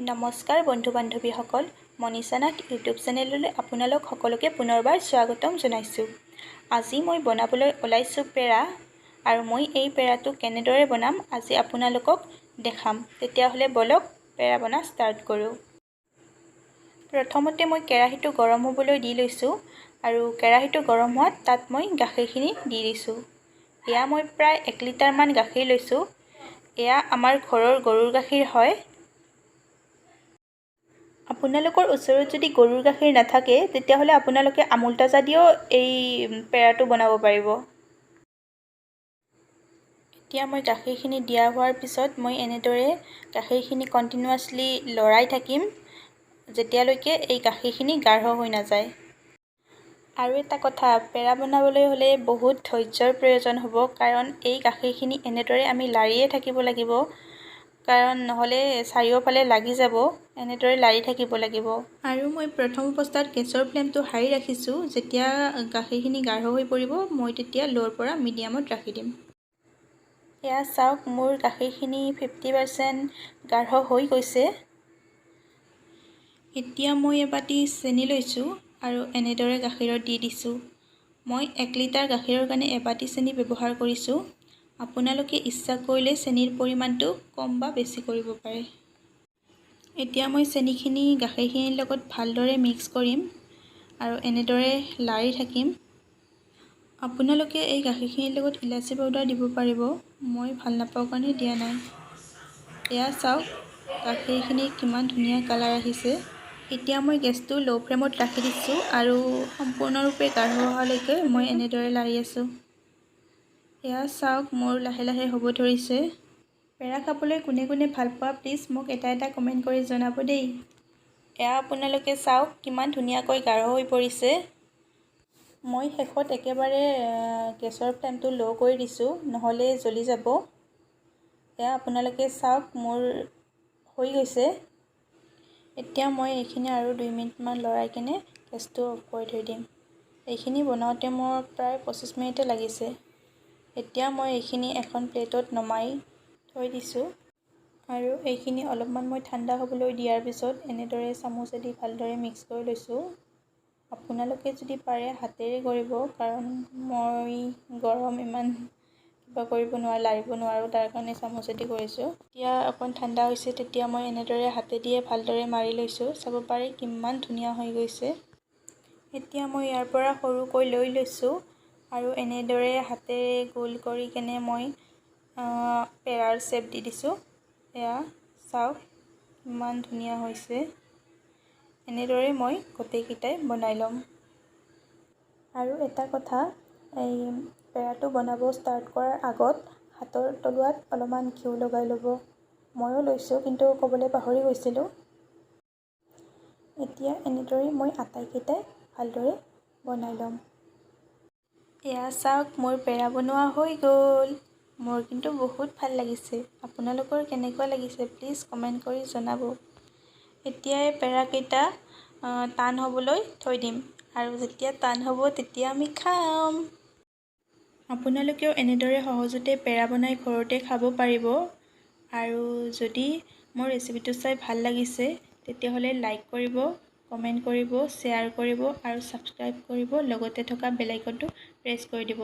নমস্কাৰ বন্ধু বান্ধৱীসকল, মনীষা নাথ ইউটিউব চেনেললৈ আপোনালোক সকলোকে পুনৰবাৰ স্বাগতম জনাইছোঁ। আজি মই বনাবলৈ ওলাইছোঁ পেৰা আৰু মই এই পেৰাটো কেনেদৰে বনাম আজি আপোনালোকক দেখাম। তেতিয়াহ'লে ব'লক, পেৰা বনা ষ্টাৰ্ট কৰোঁ। প্ৰথমতে মই কেৰাহীটো গৰম হ'বলৈ দি লৈছোঁ আৰু কেৰাহীটো গৰম হোৱাত তাত মই গাখীৰখিনি দি দিছোঁ। এয়া মই প্ৰায় 1 লিটাৰমান গাখীৰ লৈছোঁ। এয়া আমাৰ ঘৰৰ গৰুৰ গাখীৰ হয়। আপোনালোকৰ ওচৰত যদি গৰুৰ গাখীৰ নাথাকে, তেতিয়াহ'লে আপোনালোকে আমুল তাজা দিও এই পেৰাটো বনাব পাৰিব। এতিয়া মই গাখীৰখিনি দিয়া হোৱাৰ পিছত মই এনেদৰে গাখীৰখিনি কণ্টিনিউৱাছলি লৰাই থাকিম, যেতিয়ালৈকে এই গাখীৰখিনি গাঢ় হৈ নাযায়। আৰু এটা কথা, পেৰা বনাবলৈ হ'লে বহুত ধৈৰ্যৰ প্ৰয়োজন হ'ব, কাৰণ এই গাখীৰখিনি এনেদৰে আমি লাৰিয়ে থাকিব লাগিব, কাৰণ নহ'লে চাৰিওফালে লাগি যাব। এনেদৰে লাৰি থাকিব লাগিব। আৰু মই প্ৰথম অৱস্থাত গেছৰ ফ্লেমটো হাই ৰাখিছোঁ। যেতিয়া গাখীৰখিনি গাঢ় হৈ পৰিব, মই তেতিয়া ল'ৰ পৰা মিডিয়ামত ৰাখি দিম। এয়া চাওক, মোৰ গাখীৰখিনি 50% গাঢ় হৈ গৈছে। এতিয়া মই এবাতি চেনি লৈছোঁ আৰু এনেদৰে গাখীৰত দি দিছোঁ। মই 1 লিটাৰ গাখীৰৰ কাৰণে এবাতি চেনি ব্যৱহাৰ কৰিছোঁ। আপোনালোকে ইচ্ছা কৰিলে চেনিৰ পৰিমাণটো কম বা বেছি কৰিব পাৰে। এতিয়া মই চেনিখিনি গাখীৰখিনিৰ লগত ভালদৰে মিক্স কৰিম আৰু এনেদৰে লাৰি থাকিম। আপোনালোকে এই গাখীৰখিনিৰ লগত ইলাচি পাউডাৰ দিব পাৰিব। মই ভাল নাপাওঁ কাৰণে দিয়া নাই। এয়া চাওক, গাখীৰখিনি কিমান ধুনীয়া কালাৰ আহিছে। এতিয়া মই গেছটো ল' ফ্লেমত ৰাখি দিছোঁ আৰু সম্পূৰ্ণৰূপে গাঢ় হোৱালৈকে মই এনেদৰে লাৰি আছোঁ। এয়া চাওক, মোৰ লাহে লাহে হ'ব ধৰিছে। পেৰা খাবলৈ কোনে কোনে ভাল পোৱা, প্লিজ মোক এটা এটা কমেণ্ট কৰি জনাব দেই। এয়া আপোনালোকে চাওক, কিমান ধুনীয়াকৈ গাঢ় হৈ পৰিছে। মই শেষত একেবাৰে গেছৰ ফ্লেমটো ল' কৰি দিছোঁ, নহ'লে জ্বলি যাব। এয়া আপোনালোকে চাওক, মোৰ হৈ গৈছে। এতিয়া মই এইখিনি আৰু 2 মিনিটমান লৰাই কিনে গেছটো অফ কৰি থৈ দিম। এইখিনি বনাওঁতে মোৰ প্ৰায় 25 মিনিটে লাগিছে। এতিয়া মই এইখিনি এখন প্লেটত নমাই থৈ দিছোঁ আৰু এইখিনি অলপমান মই ঠাণ্ডা হ'বলৈ দিয়াৰ পিছত এনেদৰে চামুচেদি ভালদৰে মিক্স কৰি লৈছোঁ। আপোনালোকে যদি পাৰে হাতেৰে কৰিব, কাৰণ মই গৰম ইমান কিবা কৰিব নোৱাৰোঁ, লাৰিব নোৱাৰোঁ, তাৰ কাৰণে চামুচেদি কৰিছোঁ। এতিয়া অকণ ঠাণ্ডা হৈছে, তেতিয়া মই এনেদৰে হাতেদিয়ে ভালদৰে মাৰি লৈছোঁ। চাব পাৰে, কিমান ধুনীয়া হৈ গৈছে। এতিয়া মই ইয়াৰ পৰা সৰুকৈ লৈ লৈছোঁ আৰু এনেদৰে হাতেৰে গোল কৰি কেনে মই পেৰাৰ শ্বেপ দি দিছোঁ। এয়া চাওক, কিমান ধুনীয়া হৈছে। এনেদৰে মই গোটেইকেইটাই বনাই ল'ম। আৰু এটা কথা, এই পেৰাটো বনাব ষ্টাৰ্ট কৰাৰ আগত হাতৰ তলুৱাত অলপমান ঘিউ লগাই ল'ব। ময়ো লৈছোঁ, কিন্তু ক'বলৈ পাহৰি গৈছিলোঁ। এতিয়া এনেদৰে মই আটাইকেইটাই ভালদৰে বনাই ল'ম। এয়া চাওক, মোৰ পেৰা বনোৱা হৈ গ'ল। মোৰ কিন্তু বহুত ভাল লাগিছে। আপোনালোকৰ কেনেকুৱা লাগিছে, প্লিজ কমেণ্ট কৰি জনাব। এতিয়া এই পেৰাকেইটা টান হ'বলৈ থৈ দিম আৰু যেতিয়া টান হ'ব তেতিয়া আমি খাম। আপোনালোকেও এনেদৰে সহজতে পেৰা বনাই ঘৰতে খাব পাৰিব। আৰু যদি মোৰ ৰেচিপিটো চাই ভাল লাগিছে, তেতিয়াহ'লে লাইক কৰিব, কমেণ্ট কৰিব, শ্বেয়াৰ কৰিব আৰু ছাবস্ক্ৰাইব কৰিব। লগতে থকা বেল আইকনটো প্ৰেছ কৰি দিব।